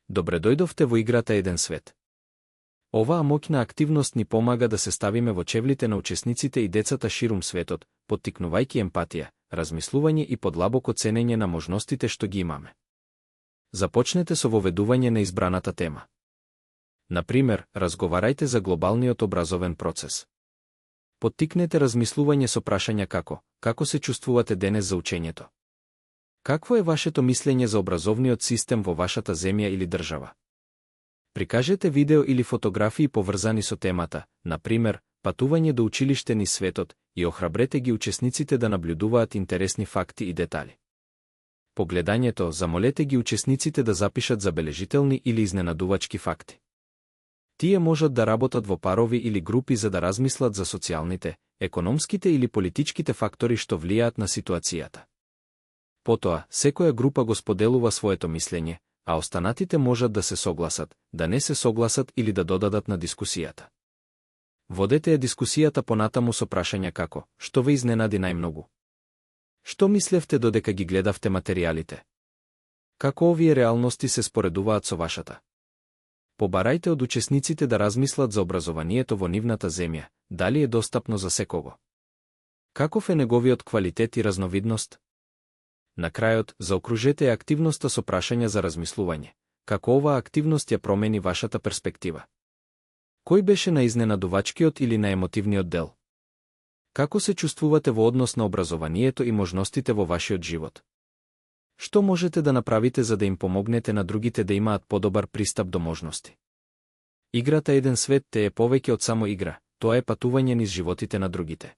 Добре дојдовте во играта Еден свет. Оваа моќна активност ни помага да се ставиме во чевлите на учесниците и децата ширум светот, поттикнувајќи емпатија, размислување и подлабоко ценење на можностите што ги имаме. Започнете со воведување на избраната тема. Например, разговарајте за глобалниот образовен процес. Поттикнете размислување со прашања како се чувствувате денес за учењето? Какво е вашето мислење за образовниот систем во вашата земја или држава? Прикажете видео или фотографии поврзани со темата, например, патување до училиште низ светот, и охрабрете ги учесниците да наблюдуваат интересни факти и детали. По гледањето, замолете ги учесниците да запишат забележителни или изненадувачки факти. Тие можат да работат во парови или групи за да размислат за социјалните, економските или политичките фактори што влијаат на ситуацијата. Потоа, секоја група го споделува своето мислење, а останатите можат да се согласат, да не се согласат или да додадат на дискусијата. Водете ја дискусијата понатаму со прашања како: што ве изненади најмногу? Што мислевте додека ги гледавте материјалите? Како овие реалности се споредуваат со вашата? Побарајте од учесниците да размислат за образованието во нивната земја, дали е достапно за секого. Каков е неговиот квалитет и разновидност? На крајот, заокружете активноста со прашања за размислување. Како оваа активност ја промени вашата перспектива? Кој беше наизненадувачкиот или наемотивниот дел? Како се чувствувате во однос на образованието и можностите во вашиот живот? Што можете да направите за да им помогнете на другите да имаат подобар пристап до можности? Играта Еден свет е повеќе од само игра, тоа е патување низ животите на другите.